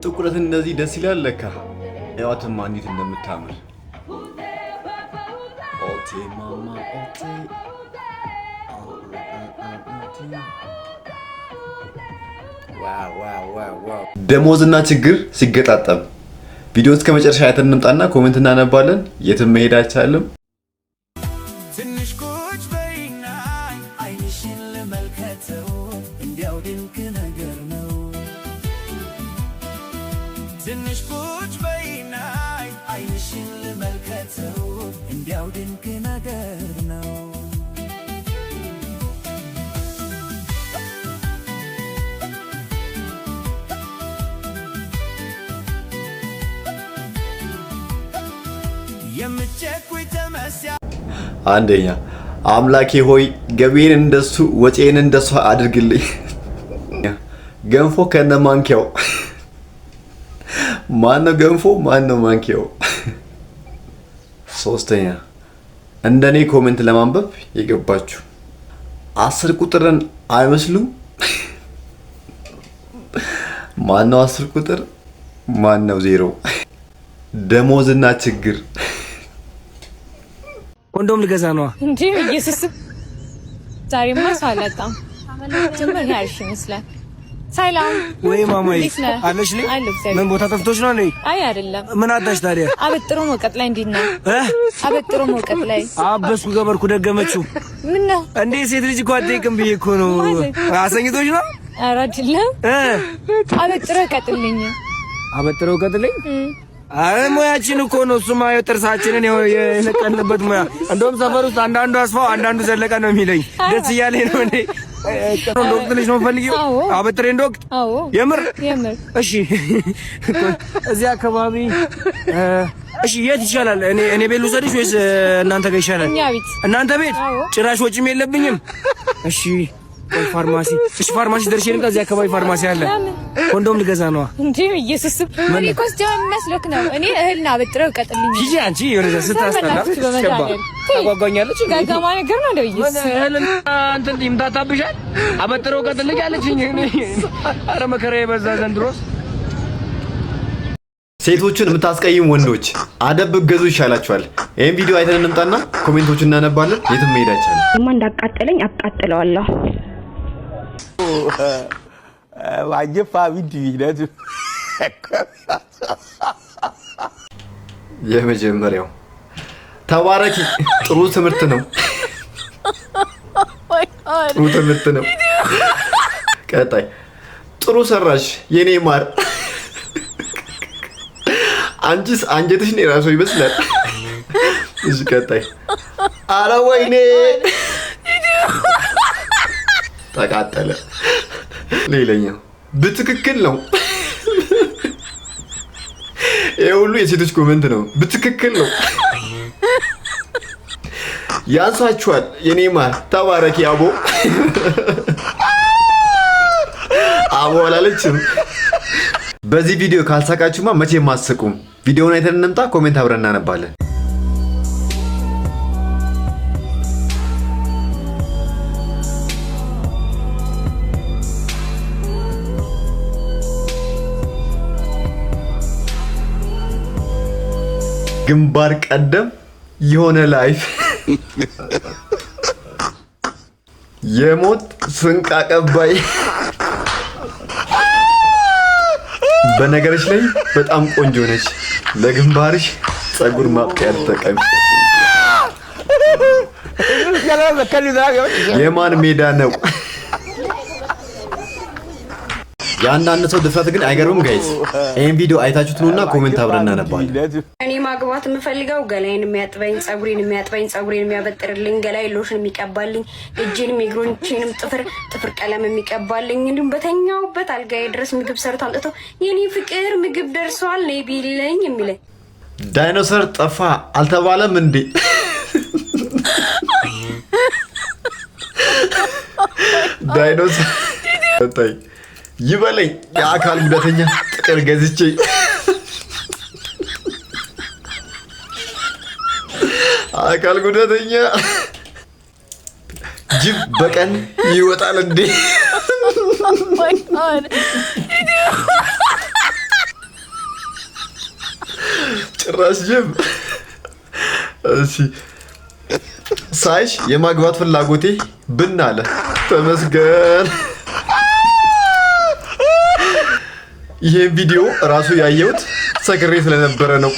ጥቁረት እንደዚህ ደስ ይላል ለካ። እዋትማ እንዴት እንደምታምር። ኦቴ ማማ ኦቴ ኦቴ። Wow, wow, wow, wow! ደሞዝና ችግር ሲገጣጠም። ቪዲዮ እስከ መጨረሻ አይተን እንምጣና comment እናነባለን። የትም መሄድ አይቻልም። ትንሽ ቁጭ በይና አይንሽን ልመልከተው፣ እንዲያው ድንቅ ነገር ነው። ትንሽ ቁጭ በይና አይንሽን ልመልከተው፣ እንዲያው ድንቅ ነገር ነው። የምትቸኩይ ተመስያ አንደኛ፣ አምላኬ ሆይ ገቢዬን እንደሱ ወጪዬን እንደሱ አድርግልኝ። ገንፎ ከነ ማንኪያው። ማን ነው ገንፎ? ማን ነው ማንኪያው? ሶስተኛ፣ እንደኔ comment ለማንበብ የገባችሁ 10 ቁጥርን አይመስሉም? ማን ነው 10 ቁጥር? ማን ነው 0? ደሞዝና ችግር። ኮንዶም ልገዛ ነዋ። እንዴ ኢየሱስ፣ ዛሬማ ሰው አላጣም። ጀመር ያልሽ ይመስላል። ሰላም። ወይ ማማዬ። እንዴት ነህ? አለሽ ልኝ። አለሁ፣ እግዚአብሔር። ምን ቦታ ጠፍቶሽ ነው እንዴ? አይ አይደለም። ምን አጣሽ ታዲያ? አበጥሮ መውቀጥ ላይ እንዴት ነው? እ? አበጥሮ መውቀጥ ላይ። አበስኩ ገበርኩ ደገመችው። ምን ነው? እንዴ ሴት ልጅ እኮ አትጠይቅም ብዬ እኮ ነው። ማለት? አሰኝቶሽ ነው? ኧረ አይደለም። እ? አበጥሮ ቀጥልኝ። አበጥረው ቀጥልኝ። አረ ሙያችን እኮ ነው እሱማ፣ ጥርሳችንን የነቀልንበት ሙያ። እንደውም ሰፈር ውስጥ አንዳንዱ አስፋው አንዳንዱ ዘለቀ ነው የሚለኝ። ደስ እያለኝ ነው እንዴ። እንደወቅት ልጅ ነው የምፈልጊው? አዎ። አበጥሬ እንደወቅት? አዎ። የምር? የምር። እሺ፣ እዚህ አካባቢ እሺ፣ የት ይሻላል? እኔ ቤት ልውሰድሽ ወይስ እናንተ ጋር ይሻላል? እኛ ቤት። እናንተ ቤት? አዎ። ጭራሽ ወጪም የለብኝም። እሺ ቆይ ፋርማሲ፣ እሺ ፋርማሲ ደርሼ ልምጣ። እዚህ አካባቢ ፋርማሲ አለ። ለምን? ኮንዶም ልገዛ ነዋ። እንዴ ኢየሱስ፣ እኔ እኮ ስትጀምር መስሎክ ነው። እኔ እህልና አበጥረው ቀጥልኝ። ሂጂ አንቺ የሆነ ስታስጠላ። በእናትህ በመድኃኒዓለም። ታጓጓኛለች። ጋጋማ ነገር ነው እንደው ምን ኢየሱስ። እህልና እንትን ይምታታብሻል። አበጥረው ቀጥልኝ አለችኝ። ኧረ መከራ የበዛ ዘንድሮስ። ሴቶችን የምታስቀይም ወንዶች አደብ ብትገዙ ይሻላችኋል። ይህን ቪዲዮ አይተን እንምጣና comment ኦችን እናነባለን። የትም መሄድ አይቻልም። እማ እንዳቃጠለኝ አቃጥለዋለሁ። Wagye fa bi na. የመጀመሪያው፣ ተባረኪ፣ ጥሩ ትምህርት ነው። ጥሩ ትምህርት ነው። ቀጣይ፣ ጥሩ ሰራሽ የኔ ማር። አንቺስ አንጀትሽ ነው የራሱ ይመስላል። እሺ ቀጣይ፣ አረ ወይኔ ተቃጠለ። ሌላኛው፣ በትክክል ነው። ይሄ ሁሉ የሴቶች comment ነው። በትክክል ነው። ያንሳችኋል የኔ ማር፣ ተባረኪ። አቦ አቦ አላለችም። በዚህ ቪዲዮ ካልሳቃችሁማ መቼም አትስቁም። ቪዲዮውን አይተን እንምጣ፣ comment አብረን እናነባለን። ግንባር ቀደም የሆነ life የሞት ስንቅ አቀባይ። በነገሮች ላይ በጣም ቆንጆ ነች። ለግንባርሽ ፀጉር ማብቀያ ተጠቀሚ። የማን ሜዳ ነው? የአንዳንድ ሰው ድፍረት ግን አይገርምም guys። ይህን ቪዲዮ አይታችሁት ነውና comment አብረን እናነባለን። እኔ ማግባት የምፈልገው ገላዬን የሚያጥበኝ፣ ጸጉሬን የሚያጥበኝ፣ ጸጉሬን የሚያበጥርልኝ፣ ገላዬን ሎሽን የሚቀባልኝ፣ እጄንም የእግሮቼንም ጥፍር ቀለም የሚቀባልኝ፣ እንዲሁም በተኛውበት አልጋዬ ድረስ ምግብ ሰርቶ አምጥቶ የኔ ፍቅር ምግብ ደርሷል ነይ ቢለኝ የሚለኝ። ዳይኖሰር ጠፋ አልተባለም እንዴ? ዳይኖሰር ይበለኝ፣ የአካል ጉዳተኛ ጥቅል ገዝቼ አካል ጉዳተኛ ጅብ በቀን ይወጣል እንዴ? Oh my God. ጭራሽ ጅም። እሺ፣ ሳይሽ የማግባት ፍላጎቴ ብን አለ። ተመስገን። ይሄን ቪዲዮ ራሱ ያየሁት ሰክሬ ስለነበረ ነው።